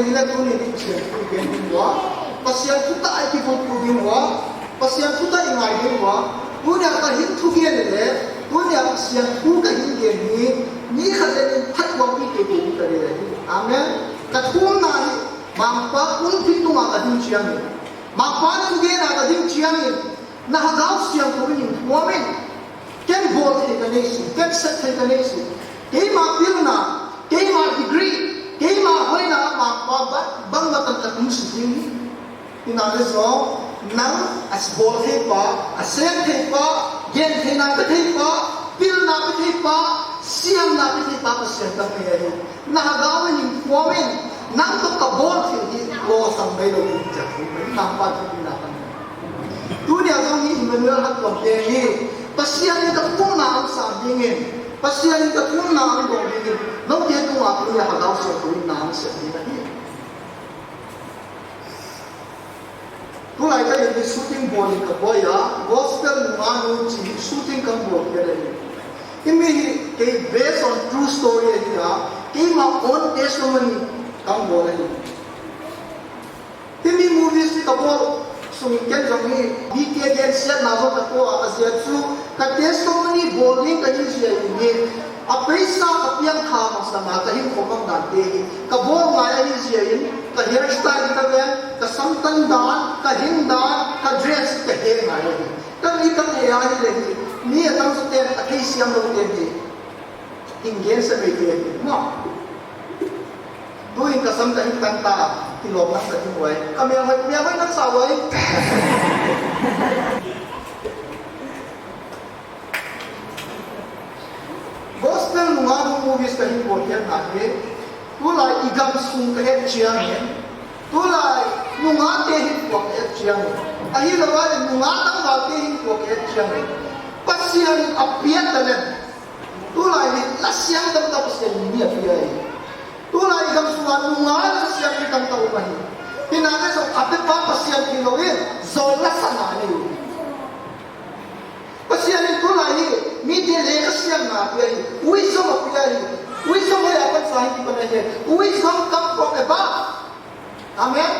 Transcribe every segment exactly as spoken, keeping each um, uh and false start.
Hile tuni ni Pathen thu i gen ding uva, Pathen thu tah a i kivutpui ding uva, Pathen thu tah i ngai ding uva, tunia ka hin thugen le, tunia Pathen thu ka hin gen hi, mi khat le ni phatchompi kei kei ding ka dei ahi. Amen. Ka thumna hi, Mangpa pulpit tunga ka ding chiang hi. Mangpa thugen a ka ding chiang hi. Na Lhagao Siangthou in thum in. Ken bol thei ka nei si, ken sep thei ka nei si. Keima pilna, keima degree, keima hoina a Mangpa bang, bang matan ka tung si ding. Ina le jong, nang a bol thei pa, a sep thei pa, gen theina pe thei pa, pilna pe thei pa, siamna pe thei pa, Pathen tang thei ahi. Na Lhagao in thum in, nang toh ka bol thei hi, losam mai lou ding, Mangpa thupina tang. Tunia jong hi Emmanuel hatchompi hi, Pathen in ka thumna ahin sap dingin, Pathen in ka thumna ahin bol dingin, note tunga tunia Lhagao Siangthou in na ahin sep ding ahi. Tulai ka in hi shooting bol in ka boi a, Gospel Nungah Nu chi hi shooting kan bol kit ahi. Himi hi kei based on true story ahi a, keima own testimony kan bol ahi. Himi movies hi ka bol sung in ken jong hi, mite gensiatna jong ka toh a, ajeh chu ka testimony bol ding ka hi jeh in hi, a paisa ka piang kha masang a ka hinkho mang dan te hi ka bol ngai ahi jeh in, ka hairstyle ka ven, ka samtan dan, ka hin dan, ka dress ka he ngai ahi. Ka mi ka he ahi le hi, mi atam sa ten, a thei siam lou ten hi. Kin gense mai te hi, mo. Tuin ka sam ka hin tan ta, kilom nang ka ding uve. Ka mel hoi, mel hoi nang sa uve. Gospel Nungah Nu movies ka hin bol hian na hi. Tulai i gam sung ka et chiang in. Tulai nungah te hin puak ka et chiang in. Ahilou a le nungah tangval te hin puak ka et chiang in. Pathen in a pia talent. Tulai hi la siam tamtah Pathen in mi a pia ahi. Tulai i gam sunga nungah la siam mi tamtah um ahi. Hinale jong a pepa Pathen hilou in, jol la sa na nei. Pathen in tulai hi, mite lekha siamna a pia ahi. Wisdom a pia ahi. Wisdom hoiya pansa hin kipan ahi. Wisdom come from above. Amen.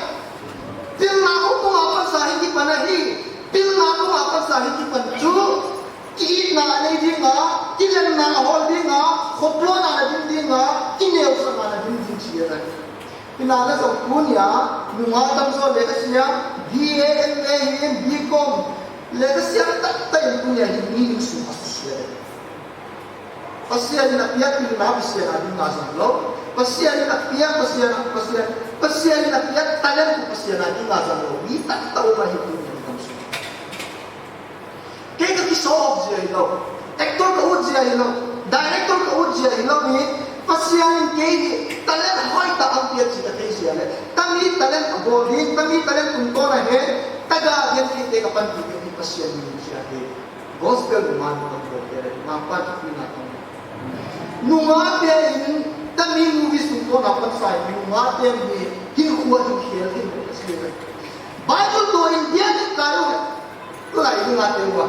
Pilna kong kong a pansa hin kipan ahi. Pilna kong a pansa hin kipan chu. Ki-itna a nei dinga, kilemna a hol dinga, khopuana a na ding dinga, kineosahna a na ding ding chi ahi. Hinale jong tunia, nungah tamjo lekha sia, B A, M A hin, B Com, lekha sia tahtah in tunia hi mi insung a susia ahi. Pathen in a pia pilna Pathen a dinga jong lou. Pathen in a pia, Pathen a, Pathen, Pathen in a pia talent Pathen a dinga jong lou. Mi tahtah um ahi tunia hi tamjo. Kei ka ki show off jia hilou. Actor ka ut jia hilou. Director ka ut jia hilou hi. Pathen in kei hi talent hoitah a pia chi ka thei jia le. Tami talent a bol ding, tami talent tungtawn a hin. Taga genthei te ka panpi ding hi Pathen min jia hi. Gospel Nungah Nu kan bol te le, Mangpa thupina kan. Nungah te in, tami movie sung ko na pansa in, nungah te in, hi khua hi khel hi mo si. Bible to in dia ni ka ru. Tulai nungah te wa.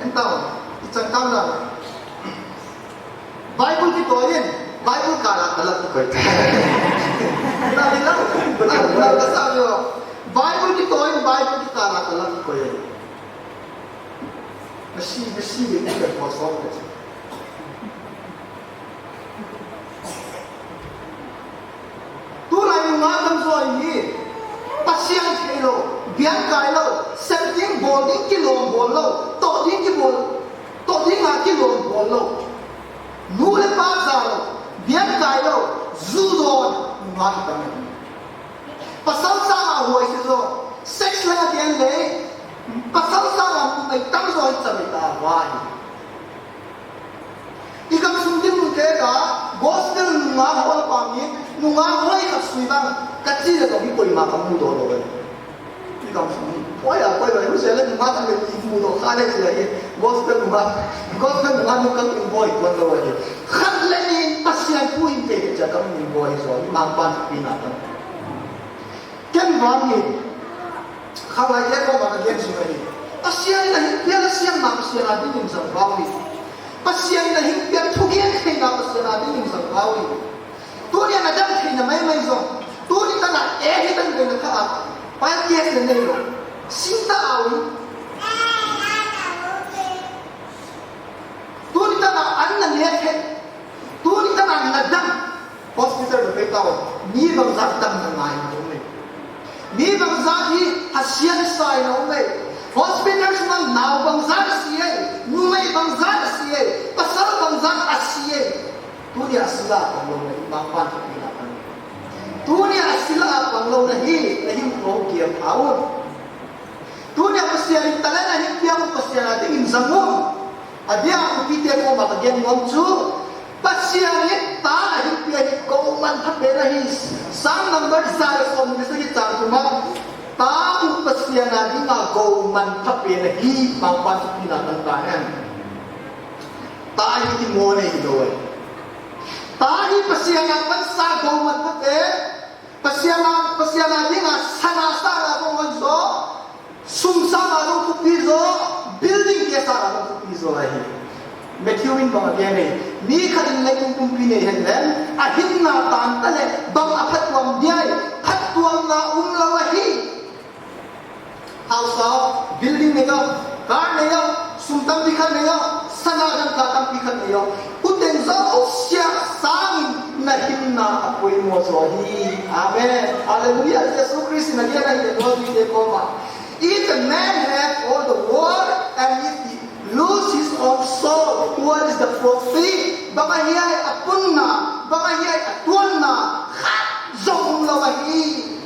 Entao, i chang kam la. Bible kitoh in, Bible kala kalap koi. La, la, la, la, la, sa yo. Bible kitoh in, Bible kala kalap koi. Masi, masi, masi, masi, masi. Tulai nungah tamjo hi, Pathen thei lou, biang kai lou, sep ding bol ding kilom bol lou, toh ding kibol, toh ding a kilom bol lou. Nu le pa ja lou, biang kai lou, ju don, nungah hi tamjo. Pasal sanga huai se jo, sex la gen le, pasal sanga mai tamjo hi chabe ta vai. I gam sung dinmun te ka, gospel nungah hol pa mi, nungah hoi khat sui bang, ka chi le ka mi koima ka mu do lo. I gam sung ni, poi a, poi a, hu se le nungah ka le i mu do kha le se le, gospel nungah, gospel nungah nu ka in boi kon lo. Khat le ni Pathen pu in te cha ka in boi so, ma pan pi na ta. Ken vang hi, khalai te ko ma ka gen sung ahi. Pathen in a hin pia la siam na Pathen a ding in sang vang hi. Pathen in a hin pia thugen thei na Pathen a ding in sang vang hi. Tunia na dam thei Na mai mai jong. Tuni tana eh hi tan na kha a. Pai ke se nei lo. Sing ta a wi. Tuni tana an na ne the. Tuni tana na dam. Hospital na pe tao. Mi bang jat dam na ngai na um e. Mi bang jat hi hasian sai na um e. Hospital sung nau bang jat si e. Numei bang jat si e. Pasal bang jat a si e. Tuni a sila a pang lou na hi, Mangpan thupina pang. Tuni a sila a pang lou na hi, na hinkho kiam tha un. Tuni a Pasian in talent a hin pia u Pasian a dingin zang un. A dia u pi te ko ma ka gen ngom chu. Pasian in ta a hin pia hi ko man pha pe na hi. Psalm number za le som ni sa ki chang chu ma. Ta u Pasian a dinga ko man pha pe na hi, Mangpan thupina pang ta hen. Ta hi ti mo nei hi lou e. Ta hi Pasian a pansa ko man pha pe. Pasian a, Pasian a dinga sana sa la ko man zo. Sum sa la ko pi zo. Building ke sa la ko pi zo ahi. Matthew in bang a gen e. Mi khat in leitung pumpi nei hen le. A hinna tan ta le. Bang a phattuam dia e. Phattuamna um lou ahi. House of building nei o, car nei o, sum tampi khat nei o, sana dangka tampi khat nei o. U teng jouse a sangin na hinna a poimo jo ahi. Amen. Hallelujah. Jesu Christ in a gen ahi, Noah te koma. If a man have all the world and if he lose his own soul, what is the profit? Bang ahi a punna, bang ahi a tuanna, khat jong um lou ahi.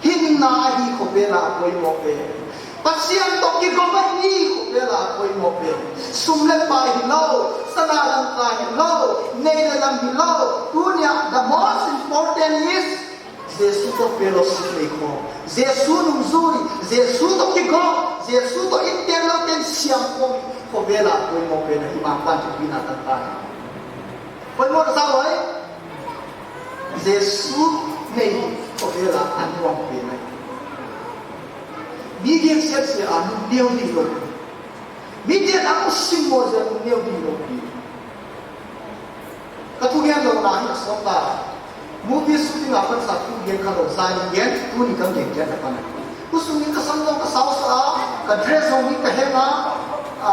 Hinna ahi khovel a poimo pen. Pasian toh kigom ahi khovel a poimo pen. Sum le pai hilou, sana dangka hilou, nei le lam hilou. Tunia the most important is Jesu toh fellowship nei khom. Jesu nungjui, Jesu toh kigom, Jesu toh intel lou ten siam khom. Khovel a poimo pen ahi, Mangpan thupina tah ahi. Poimo na sa lou e. Jesu nei khovel a anuam pen ahi. Mi gensiat seh a nungneo ding lou. Mi gensiat a simmo jeh a nungneo ding lou. Ka thugen louna hi asot ta. Movie shooting a pansa thugen khalou, jani gen, tuni ka gen kit ta pan. Khosung in ka sam jong ka sao sa a, ka dress jong hi ka heng a, a,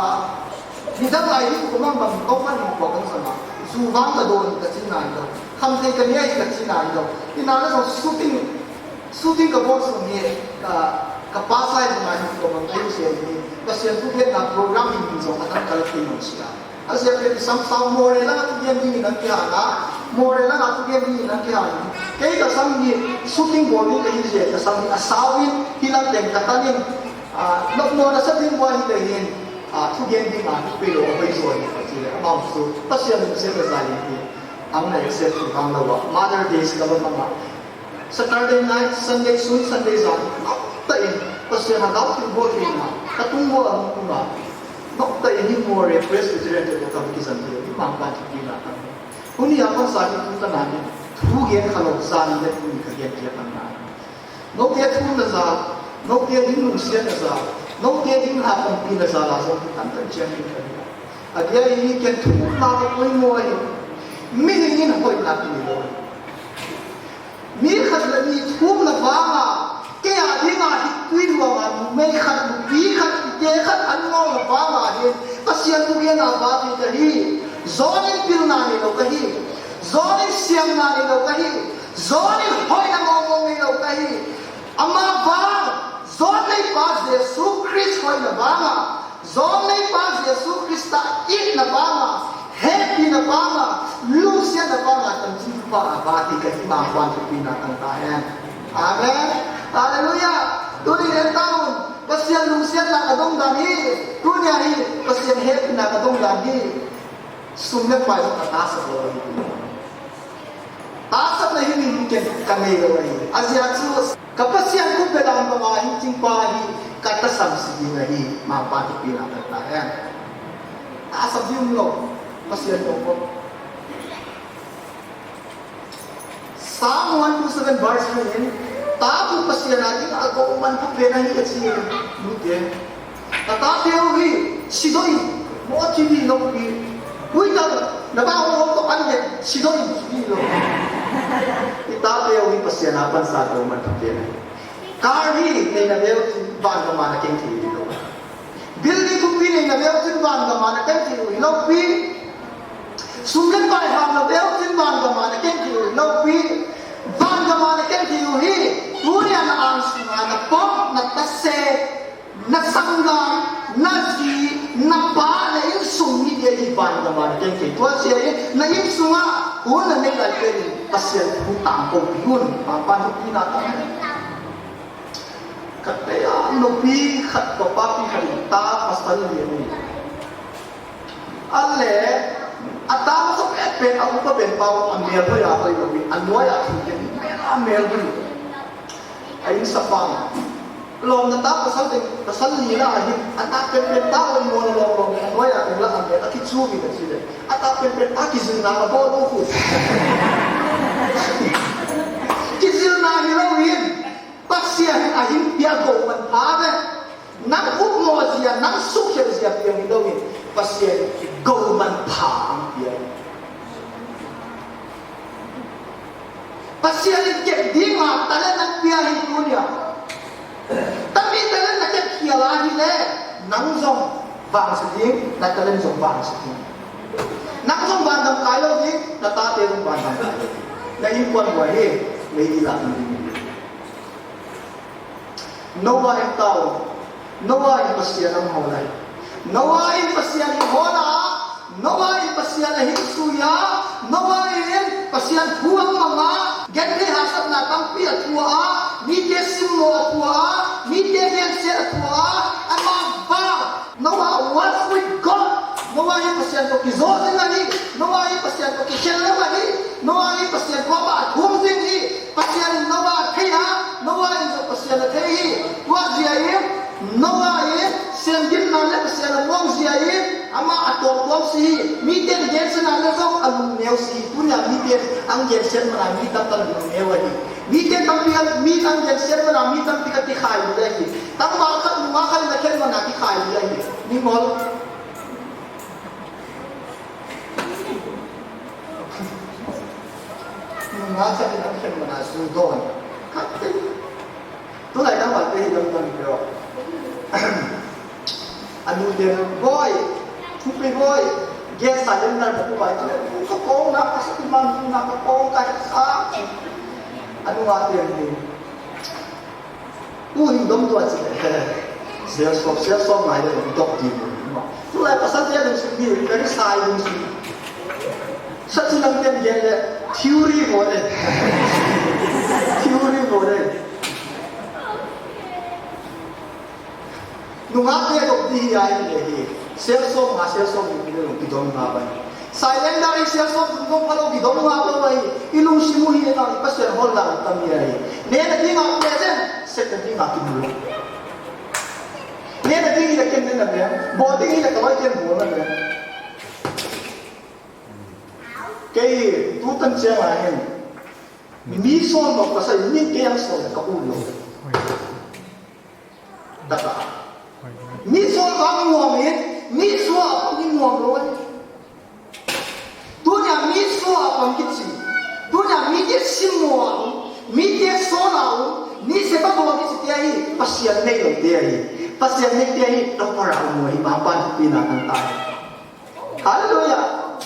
nidang lai hi koima bang koima ni ko kan sa ma. Ju vang ka don ka chi nai lou. Khamthei ka nei ka chi nai lou. Ina le jong shooting, shooting ka bol sung hi, ka, ka pa sai jong hi ko bang ai se ni. Pasian thugenna program in jong ka tan ka la ti mo sia. Ajeh chu sam sao Moreh langa thugen dingin ana kihal a. Moreh langa thugen dingin ana kihal a. Kei ka sam hi shooting bol ding kahi jeh a ka sam hi asao in hilang teng ka tan in, a, nopmo nasa ding bou ahi leh hin, a, thugen ding a thupeh lou a hoi jo ahi ka ti leh. Amau chu Pasian lungset a jal in hi. Ang na accept chu vang lou a. Mother Day sila ba mama. Saturday night, Sunday sun, Sunday jan, noptah in, Pasian a gao thilbol theina, ka tung bou a hung tung a, noptah in hi Moreh Presbyterian te toh ka kisan thei, hi Mangpan thupina tah. Tuni a pansa hi tu ka na ni, thugen khalou, jan le tuni ka gen kit a pan na. Note thumna jal, note ding lungsetna jal, note ding haponpina jal a jong hi tamtah in chiang in ka ni. Adia hi ken thumna ka poimo ahi, mihem in hoina ti lou. Mi khat le ni thumna vanga, kei a dinga hi tui luanga numei khat, nupi khat, pite khat an ngolna vanga hin, Pasian thugenna vang hi ka hi. Jon in pilna neilou ka hi. Jon in siamna neilou ka hi. Jon in hoina mong mong neilou ka hi. Ama vang, Jon neipa Jesu Christ hoina vanga, Jon neipa Jesu Christa itna vanga, hepina vanga, lungsetna vanga, chanchin thupha a vah thei kahi, Mangpan thupina tah ahi. Amen. Hallelujah. Tuni in en tauvin, Pasian lungsetna ka dong dan hi, tunia hi, Pasian hepina ka dong dan hi, sum le pai jong ka tahsan lou ahi. Tahsanna hi min ken ka nei lou ahi. Ajeh chu ka Pasian khut bel a um banga hin chingpa hi ka tahsan sih ding ahi, Mangpan thupina tah ahi. Tahsan ding lou, Pasian lou ko. Psalm one two seven verse three in, ta pu Pasian a dinga gou man pha pen ahi achi. Nute. Ka tate u hi, sidoi, mo chi ni lo pi. Ui ta, na ba ho to an de, sidoi, chi ni lo. Itate u hi Pasian a pansa gou man thei. Car hi neina veu chun van gam a na keng thei u hilou. Building thupi neina veu chun van gam a na keng thei u hilou pi. Sum le pai hahna veu chun van gam a na keng thei u hilou pi. Van gam a na keng thei u hi, tunia na angsunga na pom, na tase, na sanggam, na ji, na pa, na insung mite hi van gam a na keng thei. Tua jeh in na insunga hun na nei lai pen in Pasian thu tang kou pi un, pa pa ni pi na tang. Khat te a nupi khat, pa pa pi khat, ta pasal li ni. Ale, ata ma so pet pet, a upa ben pa, a mel hoi a hoi lo, a noi a thu ken, a mel hoi. A in sa pa. Lom na ta pasal te, pasal li na a hin, ata pet pet ta, a mo na lom lom, a noi a la a mel, a ki chu bi na chi le. Ata pet pet ta ki zin na ka bo lo khu. Ki zin na hi lo hin. Pasian a hin pia gou man pha ve. Nang upmo jia, nang sukhel jia piang hilou in, Pasian gou man pha ang pia. Pasian in kep dinga talent ang pia hi tunia. Tami talent na kep khel a hile, nang jong vangse ding, na talent jong vangse ding. Nang jong van dam kai lou ding, na tate jong van dam kai lou ding. Na inkuan hua hi, mei di la ding. Noah in tao. Noah in Pasian ang hol a. Noah in Pasian ang hol a. Noah in Pasian a hin suia. Noah in Pasian thu ang mang a. Genthei hahsatna tampi a thu a. Mite simmo a thu a. Mite gensiat a thu a. Ama vang. Noah was with God. Noah hi Pasian toh kijo jing ahi. Noah hi Pasian toh kikhel jing ahi. Noah hi Pasian koma athum jing ahi. Pasian in Noah athei a, Noah in jong Pasian athei ahi. Tua jeh in Noah in sendin na le Pasian among jeh in ama atong tong si ahi. Miten gensiat na le jong alung neo si ahi. Tunia miten ang gensiat mana mi tamtah lung neo ahi. Miten tampi a, mi ang gensiat mana mi tampi kati khai le ahi. Tangval khat, nungah khat in akhen mana kikhai dia hi. Ni ngol. Nungah khat in akhen mana su don. Khat te. Tulai tangval te hi dam dam peo. Anu te, boy, thupi boy, gas cylinder ka tu bai tu. Ka kong na ka sa man na ka kong ka sa. Anu ate ni. U hin dom tua chi le. Sel som, sel som ngai le dom tok di mo. Tulai pasal te lungsim ni, very sai lungsim. Sa chi lang ten gen le, theory mo le. Theory mo le. Nungah te dom di hi ai le hi. Sel som nga, sel som ni le dom di dom nga bai. Cylinder i sel som tum dong phalou kidong nga lou ahi. I lungsim u hi na i Pasian hol dan tam hi ahi. Nena dinga present, setna dinga kimu lou. Nena ding hi la ken nena be, bol ding hi la kaloi ken bol na be. Kei tutan chiang a hin. Mi sol lou ka sai, mi kei ang sol ka u lou. Tata. Mi sol vang nuam in, mi sol vang in nuam lou. Tunia mi sol vang kichi. Tunia mite simmo a um, mite sol a um, mi seba bol kichi te hi, Pasian nei lou te hi. Pasian nei te hi, topara um hi, Papan pina kan tai. Hallelujah.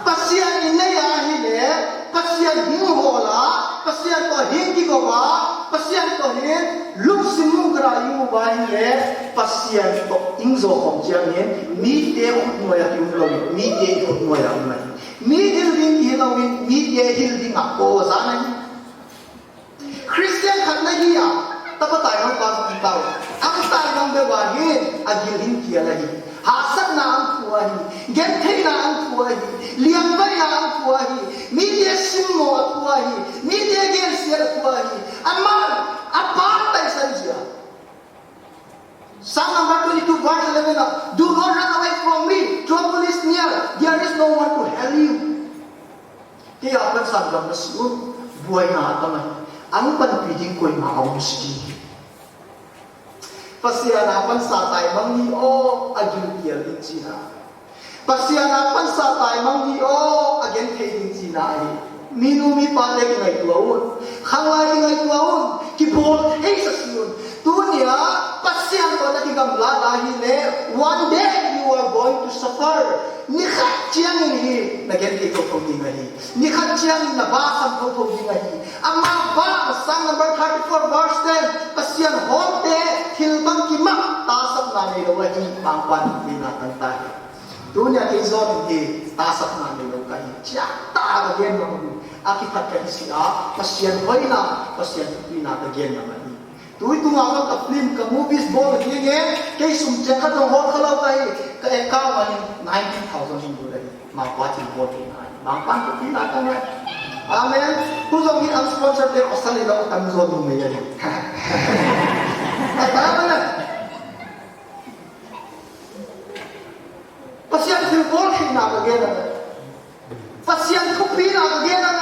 Pasian in nei ahi le, Pasian hing hol a, Pasian toh hing kigou a, Pasian toh hin lungsim mungkara hing uva ahi le, Pasian toh hing jo khom chiang in, mite khut noi a ki um lou, mite khut noi a um lou. Mi hil ding ki lou, mite hil ding a ko ja na hi. Christian khat na hi a, tapa tai hon pa sung tau. Ang tai hon be wa hi, a gil hin kia la hi. Hahsatna ang thu ahi, gentheina ang thu ahi, liangvaina ang thu ahi, mite simmo a thu ahi, mite gensiat a thu ahi. Aman, a pa tai san jia. Psalm number twenty-two, verse eleven, ah, "Do not run away from me, trouble is near, there is no one to help you." Kei a pan sanggam na si un, buaina atam ahi. Ang panpi ding koima aum si. Pasian a pan sa taimang hi o, a gilkial ding china. Pasian a pan sa taimang hi o, a genthei ding china ahi. Minu mipa te kingaito un. Khanglai kingaito un. Kibol thei sasi un. Tunia Pasian toh nakigamla ahile, one day you are going to suffer. Nikhat chiangin hi nagenthei thotho ding ahi. Nikhat chiangin nabasam thotho ding ahi. Amavang Psalm number thirty-four verse ten, Pasian holte thil bang kimang tahsapna neilou ahi, Pangpan tina tang tahi. Tunia kei jong hi tahsapna neilou kahi. Chiatah a kagen mang u. Akiphat kahi jeh a, Pasian hoina, Pasian thupina kagen mang ahi. Tuitung a ka film, ka movies bol kahi nge, kei sum cheng khat jong hol khalou kahi, ka account a hin nineteen thousand hin bol ahi. Mangpa thil bol thei nai. Mangpan thupina tang nai. Amen. Hu jong hi ang sponsor te pasal in lo tam jong numei ahi. Amen. Pasian thilbol theina kagen a. Pasian thupina kagen a.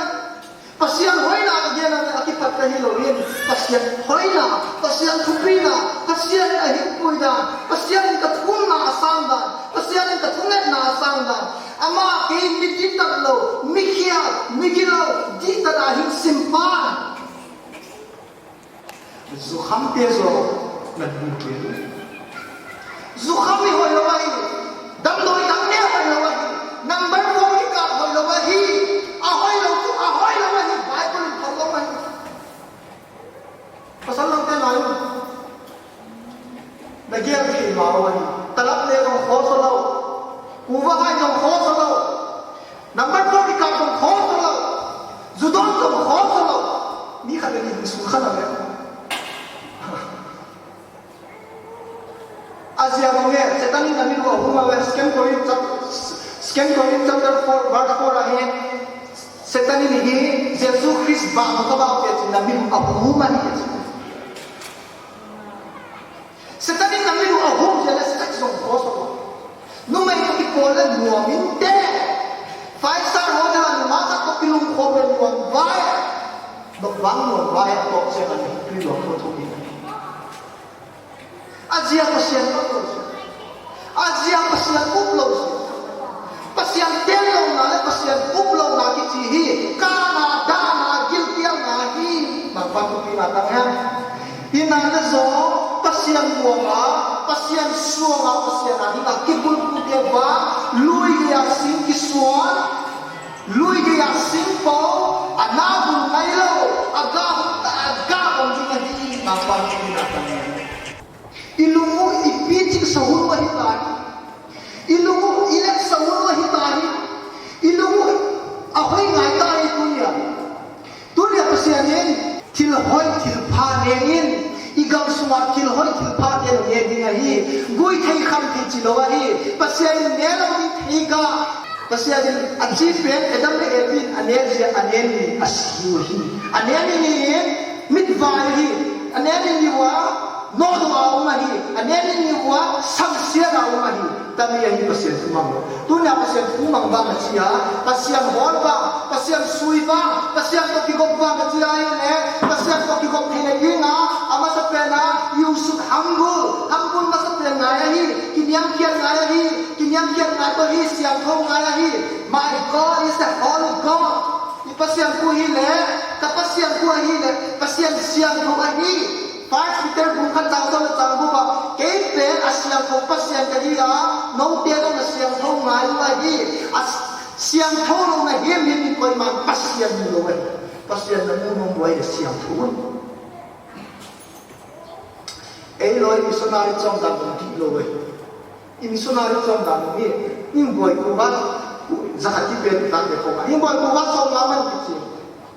Pasian hoina kagen a, akiphat kahi lou in. Pasian hoina, Pasian thupina, Pasian in ahinpui dan, Pasian in kathumna asang dan, Pasian in kathungetna asang dan. Ama kei mi dihtah lou, mi khial, mi gilou, dihtah a hin simpan. Jukham te jong nading kei. Jukham hi hoilou ahi. Damdoi dang ne hoilou ahi. Number four kikap hoilou ahi. Ahoilou chu ahoilou ahi. Bible in phondoh ahi. Pasal lang te nai. Nagel thei mama ahi. Talab le jong khoh lou. Kuva hai jong khoh lou. Number four kikap jong khoh lou. Ju don jong khoh lou. Mi khat le ni sung khat le. Ajeh bang e, Satan in amin u ahum a ve, Second Corinth chap-, Second Corinth chapter four, verse four a hin, Satan in hi, Jesu Christ vang kabah u te chin amin u ahum ahi. Satan in amin u ahum jeh a le sex jong khoh lou. Numei toh kikol le nuam inte. Five star hotel a nungah khat toh kilungkhom le nuam vai. Dok vang nuam vai, atoh jeh a le tui lou thotho in. Ajeh Pasian lou lou. Ajeh Pasian up lou. Pasian tel louna le Pasian up louna kichi hi, kana, dana, gilkelna hi, Mangpan thupina tang hen. Hinlah jong, Pasian muanga, Pasian suanga, Pasian a dinga kibulphu te vang, lui geiya sing kisuan, lui geiya sing po, ana bul ngai lou, aga hung ta, aga bang ding ahi, Mangpan thupina tang hen. I lung u ipi ching sa hun u ahi tai. I lung u i let sa hun u ahi tai. I lung u ahoi ngai tai tunia. Tunia Pasian in thil hoi thil pha nei in, i gam sunga thil hoi thil pha te ne ding ahi. Guithei khamthei chi lou ahi. Pasian in ne lou ding theiga. Pasian in achi pen Adam le Evi in ane jeh a ane ni a si u ahi. Ane ni ni in mitvai ahi. Ane ni ni uva nodoh a um ahi. Ane ni ni uva samsiat a um ahi. Tami ahi Pasian thu mang lou. Tunia Pasian thu mang vang a chia, Pasian hol vang, Pasian sui vang, Pasian toh kigop vang a chia ahile, Pasian toh kigop theina dinga, amasapen a, you should humble. Humble masapen ngai ahi. Kiniamkhiat ngai ahi. Kiniamkhiat ngai toh hi siangthou ngai ahi. My God is a holy God. I Pasian khu ahile, ka Pasian khu ahile, Pasian siangthou ahi. First Peter bung khat chang som le chang gup a, kei pen asiangthou Pasian kahi a, noute jong nasiangthou ngai u ahi. A s-, siangthou louna himhim in koiman Pasian mu lou ahi. Pasian namu nom u ahile siangthou un. Eiloi missionary chom dan um dihlou e. I missionary chom dan um e. Ingboi kuva, jakhat kipe dan le koma. Ingboi kuva som nga man kichi.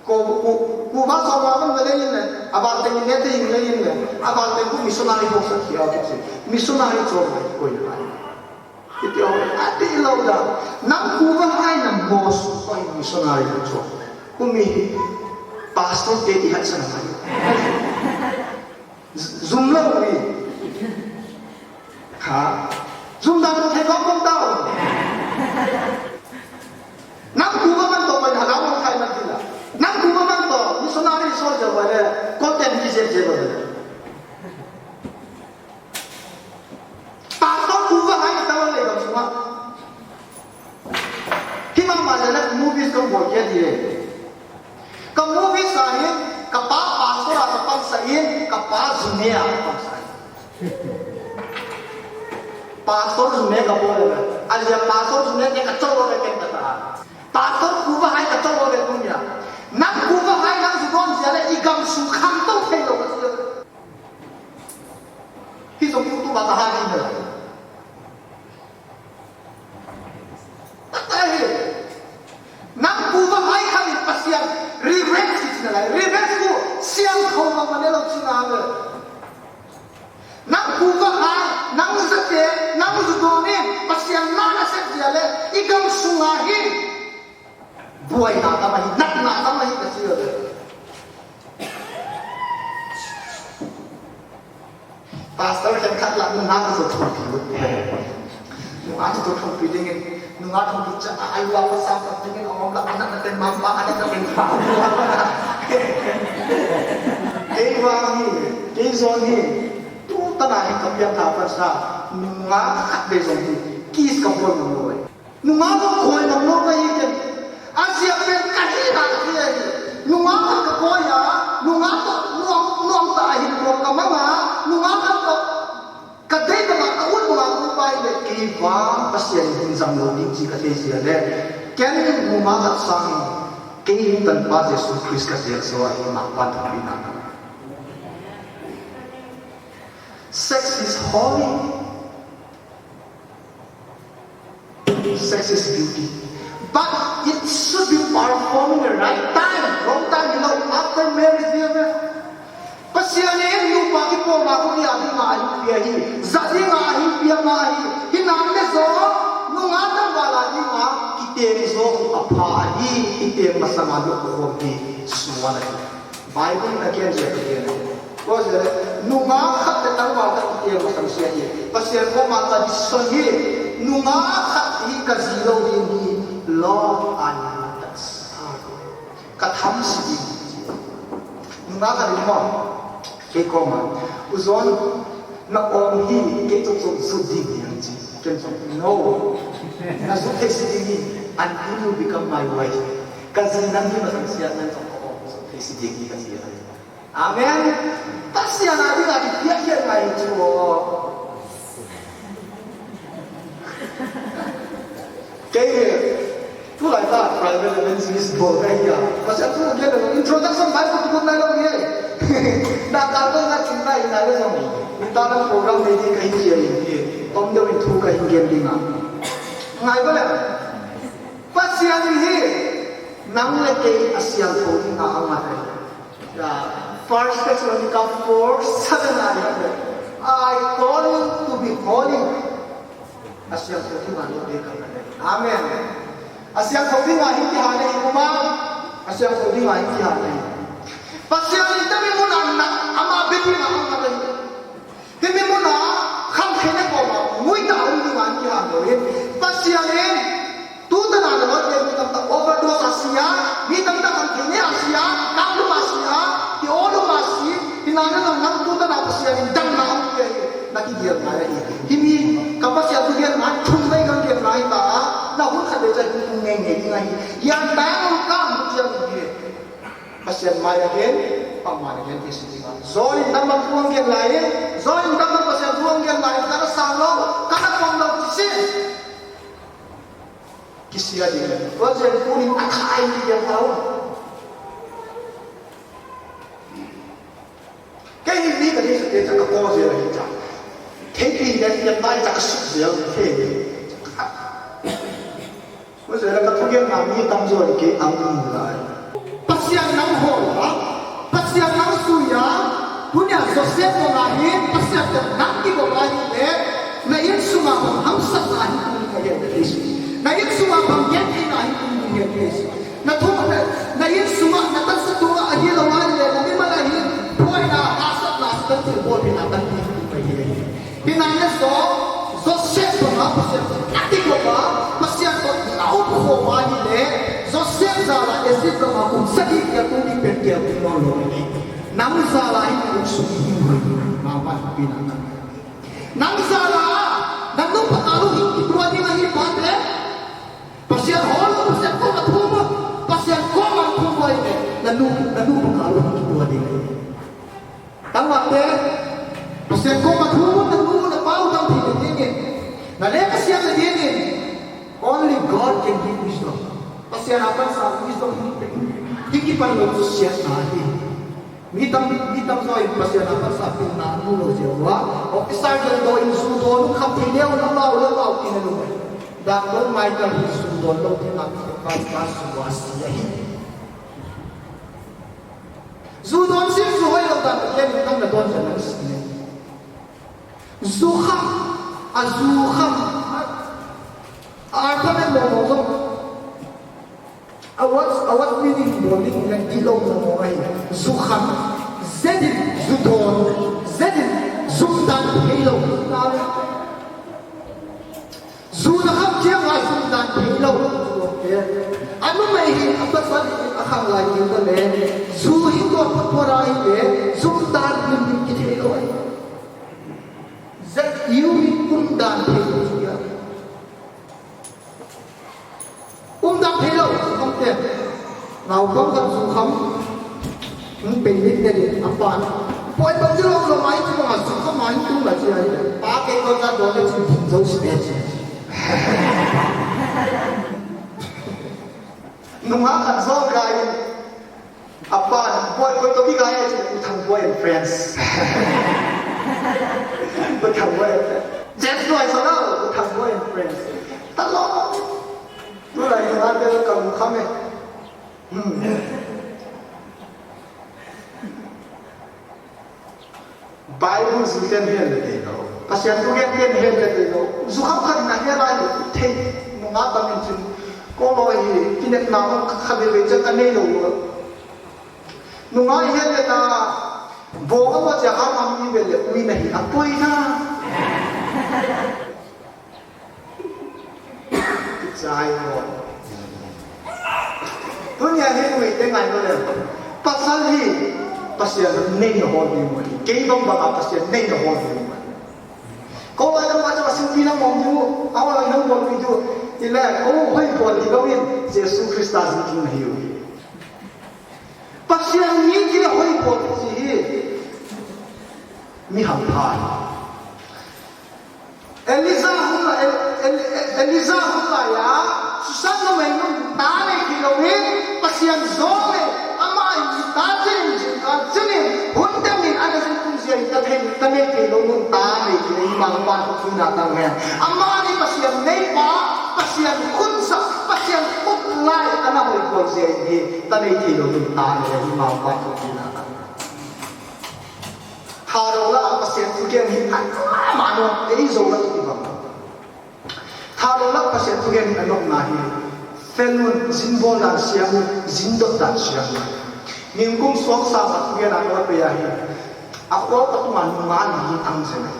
Ko, ku, kuva som nga man vele in le. Aval teng in le te in le in le. Aval teng ku missionary ho sa kiau kichi. Missionary chom ngai koi ngai. Iti o, ati lou da. Nang kuva hai nang boss, oi missionary chu. Kumi pastor te ihat sa ngai. Zum lou ni. Ha? Zum dan thei kong kong tao. Nang kuva man toh pai na gam khai man tila. Nang kuva man toh missionary soldier vale, content ki je je vale. Pastor kuva hai tawang le gam sunga. Hima ma jana movies kong bol kei di le. Ka movies a hin, ka pa pastor a ka pangsa in, ka pa june a ka pangsa in. Pastor june ka bol le. Alia pastor june te ka cholo le ken ka ta. Pastor kuva hai ka cholo le tunia. Nang kuva hai nang judon jia le i gam sung khangtou thei lou ka jia. Hi jong tu tu ba ka ha ni le. Tata hi. Nang kuva hai kha ni Pasian. Revenge ki china lai. Revenge ku siang khou ma ma ne lou china le. Nang kuva hai, nang jate, nang judon in, Pasian na na sep jia le, i gam sunga hi. Buaina ka ma hi, natna ka ma hi ka jia le. Pastor khenkhat lah nunga chu thongpi lut. Nunga chu thongpi dingin, nunga thongpi cha a alua pasal pa dingin, ong la anak na ten mama, anak na ten pa. Kei vang hi, kei jong hi, tu tana hi ka piang tha pa sa, nunga khat be jong hi, kiss ka bol mo. Nunga toh koi ngam lou ka hi ken. Ajeh pen ka hina ka hi ahi. Nunga toh ka koi a, nunga toh nuam, nuam tah a hin koi ka mang a, nunga khat toh ka dei banga, ka ut banga ka upa ahile, kei vang Pasian in hin jam lou ding chi ka thei jia le. Ken nunga khat sang in, kei hung tanpa Jesu Christ ka tel so ahi, mangpan thupina. Sex is holy. Sex is beauty. But it should be performed in the right time. Wrong time, you know, after marriage, you know. Pasian in nupa kipoma khu hi a dinga ahi pia hi. Za dinga ahi pia ma hi. Hinam le jo, nunga tangval a dinga, kiteng jo khu apha ahi. Kiteng masanga lou khu hi. Suan ahi. Bible in again, yet again. Ko jeh le, nunga khat le tangval khat kiti masang sia hi. Pasian koma tradition hi, nunga khat hi ka ji lou ding hi, Lord, I will not touch. Ka tham si ding. Nunga khat hi mo. Kei koma. U John, na om hi, kei toh toh jut ding hi ang chi. Ken jong, no. Na jut thei si ding hi, until you become my wife. Ka ji nang hi masang sia nang jong ka om jut thei si ding hi ka ji. Amen. Pasian a dinga kipiah khen ngai chu. Kei hi, tulai ta private evangelist bol ka hi a. Pasian thu gen le introduction Bible thu nai lou ni. Na ka to na chin nai na le jong. Ni ta na program nei ding ka hi chi a hi. Tom deu in thu ka hin gen ding a. Ngai ba le. Pasian hi nang le kei a siangthou dinga angat ahi. First Thessalonica four seven a hi, "I call you to be holy." A siangthou dinga lou ding ka hi. Amen. A siangthou dinga hi kiha le hi kuma. A siangthou dinga hi kiha le hi. Pasian in tami mun a na ama beti na ama beti. Himi muna, khamtheina koma, muita um dinga kiha lou in. Pasian in, tutan a naloi te mi tamtah overdose a sia, mi tamtah khamtheina a sia, kap lum a sia, ki o lum a si, hinana nang nang tutan a Pasian in damna um tia hi, na kigel ngai ahi. Himi, ka Pasian thu gen ngai, thum ngai ka gen ngai ta, na hun khat le cha hi thum ngai ngai ding ahi. Yan ta ngai ka mu tia hi. Pasian mai a hin, pangman a hin, ti si ding a. Join number two a hin lai, join number Pasian thu a hin lai, kana sang lou, kana pom lou, ti si. Kisia ding. Pasian thu ni a khai ni dia tau. Kei hi mi ka ni sa te cha ka ko je la hi cha. Kei pi ni ka tai cha ka su je la kei. Mose la ka thugen na mi tamjo kei ang ni lai. Pasian nang hol a, Pasian nang sui a, tunia Joseph banga hin Pasian te nang kibol a hile, na insunga bang hamsatna hi tung ding ahi Jesu. Na insunga bang gentheina hi tung ding ahi Jesu. Na thu na, na insunga na tansat thua ahilou a hile, na mimal a hin boina, hahsatna, Satan thilbol pina tan hi tung ding ahi. Hinana Jo-, Joseph banga Pasian, ati ko ba, Pasian toh na um khom a hile, Joseph jal a Egypt gam a kum sagi kia tu ding pen kia kum lou lou ni. Nang jal a hi na um sung hi hi, ma ma pi na na. Nang jal a, na nu pa ta lu hi ki tua ding ahi pa te. Pasian hol, Pasian koma thum, Pasian koma thum vai le, na nu Only God can give wisdom. Pasian a pansa wisdom hi kipan lou chu siatna ahi. Mi tam, mi tamjo in Pasian a pansa pilna amu lou jeh uva, officer damdoi in ju don u kham thei leu, lamau, lamau, tina lou. Damdoi Michael hi ju don lou ding a mi pa, pa ju a si ahi. Ju don sim ju hoilou dan, Pathen in nang nadon jeh a nang si ne. Ju kham, a ju kham, a, a alphabet mong mong jong. A word, a word meaning bol ding in lang dihlou mong mong ahi. Ju kham, je ding, ju don, je ding, jum dan theilou. Ju na kham chiang a jum dan theilou. A numei hi a pasal a khang lai ding ta le. Ju hi tua pa tua ra hi le, jum dan ding ding kitheilou ahi. Z U hi um dan theilou chu ahi. Um dan theilou, ju kham te. Naote khat ju kham. Hmm, pei nin te din, a pan. Poi bang chu lou lou mai chu bang a ju kham a hin tung la chi ahi. Pa kei ko cha do le chu din jo si te chi. Nungah khat jo gai in. A pan, boy, boy, to kigai e, U Thang boy and friends. U Thang boy and friends. James Loy, so now, U Thang boy and friends. Talou. Tulai, tulai, tulai, kamu kami. Hmm. Bible ju ten hen le dei lou. Pasian thugen ten hen le dei lou. Ju kham khat in a hen lai thei nunga tam in chin. Ko loi hi kinepna hung kha ve ve chan ka nei lou. Nunga i hen le na bo ka mo cha ha ma mi ve le ui na hi a poi na. Kichai mo. Tunia hi numeite ngai mo le. Pasal hi Pasian neina hol ding mo. Kei bang bang a Pasian neina hol ding mo. Ko lai lam a cha sing pi na mo mu. Awa lai na mo pi du. Ile ko hoi bol di lou in Jesu Christa jing king na hiu. Pasian ni ti le hoi bol ti hi. Mi ham pha. Elijah hun lai, El-, El-, El-, Elijah hun lai a, Susan numei nun ta nei thei lou in, Pasian jong le, ama in ta chen in jing kal chen in, hun dang in ana jing kum jia in ta thei, ta nei thei lou nun ta nei thei lou in, Mangpan thupi na tang hen. Ama ni Pasian neipa, Pasian khut sa, Pasian khut lai ana hoi koi jia in hi, ta nei thei lou nun ta nei thei lou in, Mangpan thupi na tang hen. Thalou lah a Pasian thugen hi a, a, mano, ei jou lah kiti bang. Thalou lah Pasian thugen hi a nopna hi. Fel un, jin bol dan siam un, jin dot dan siam un. Nikum suak sa a thugen a nop pe a hi. A khol ka tunga nunga ni hi tang jeng a.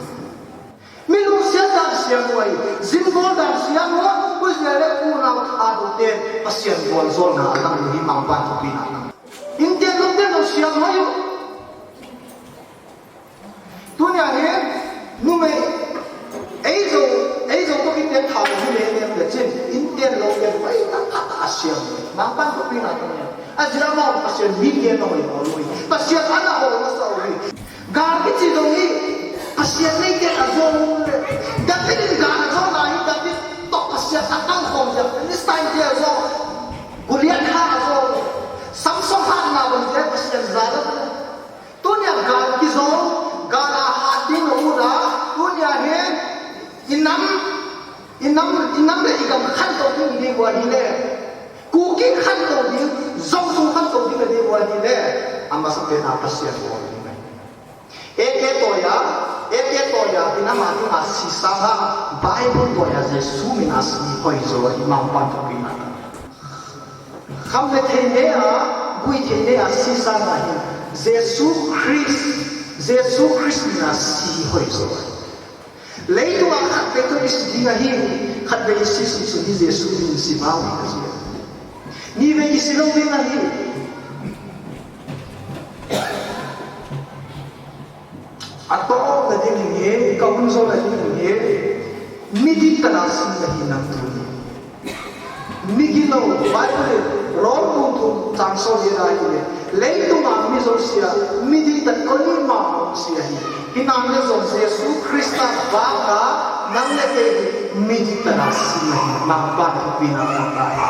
Mi lungsiat dan siam un, jin bol dan siam un, pu le pu nau thalou te, Pasian bol jolna a tang hi Mangpan thupi na tang. Intel lou te lou siam un. Tunia hi, numei, ei jou, ei jou ko kiti thau hi le le le chin, India lo le mai ta ta ta siam. Mangpan ko pi na ta ne. A jira ma Pasian mi ke no hoi hoi. Pasian ana hoi masa hoi. Ga kichi dong hi, Pasian nei te a jou le. David in ga a jou na hi, David to Pasian a tang khom ja. Philistine te a jou. Goliath ha a jou. Samson ha na bang je Pasian ja la. Tunia gal kijong, gal a hat ding na u da, tunia hin, i nam, i nam, i nam le i gam khantou ding i ding u ahi le. Kuki khantou ding, Zomi khantou ding i ding u ahi le. Amasa pen a Pasian bol ding ahi. Eke toya, eke toya, i nam a ding a si sanga, Bible toya Jesu min a si hoi jo, i Mangpan thupina. Kham le thei nei a, gui thei nei a, si sanga hin. Jesu Christ, Jesu Christ min a si hoi jo. Leitung a khatvei toh kisi ding ahi, khatvei kisi sun sun hi Jesu min si bau hi ka si. Nivei kisi lou ding ahi. Atohna ding hi, ka hun jona ding hi, midih tana sim na hi nang tuni. Migilou, Bible in, Rom bung thum chang som le li a hi le, leitunga mi jouse a, midih tah koima jouse ahi. Hinam le jong Jesu Christa vanga, nang le kei hi, Midih tah a sim ahi, Mangpan thupina tah ahi.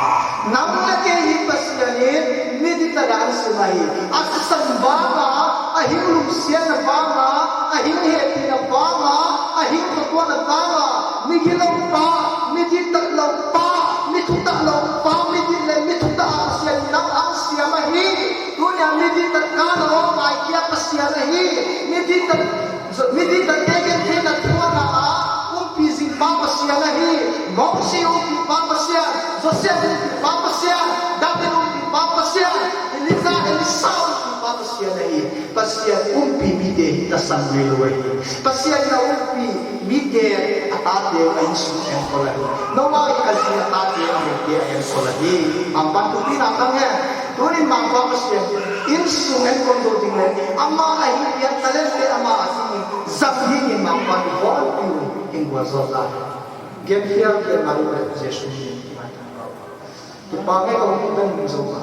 Nang le kei hi Pasian in midih tah a asim ahi. Asan vanga, ahing lungsetna vanga, ahing hepina vanga, ahing kituhna vanga, migilou pa, midih tah lou pa, mi thutah lou pa, midih le mi thutah a Pasian in nang asim ahi. Tunia midih tah kah a um a kia Pasian ahi. Midih tah, midih tah te gentheina thuana a umpi jing pa Pasian ahi. Mose umpi pa Pasian, Joseph umpi pa Pasian, David umpi pa Pasian, Elijah, Elisha umpi pa Pasian ahi. Pasian umpi mite hi tasam lelou ahi. Pasian na umpi mite atate a insung enkol ahi. Noah in aji atate amoute a enkol ahi. Mangpan thupina tang e. Tunin Mangpa Pasian insung enkol doh ding le, ama ahin pia talent te ama ahin jam dingin Mangpan ibonpiu hin gualjo tai. Genthei a kei Mangpa Jesu min in kipa nge ka hung pen min jo ma.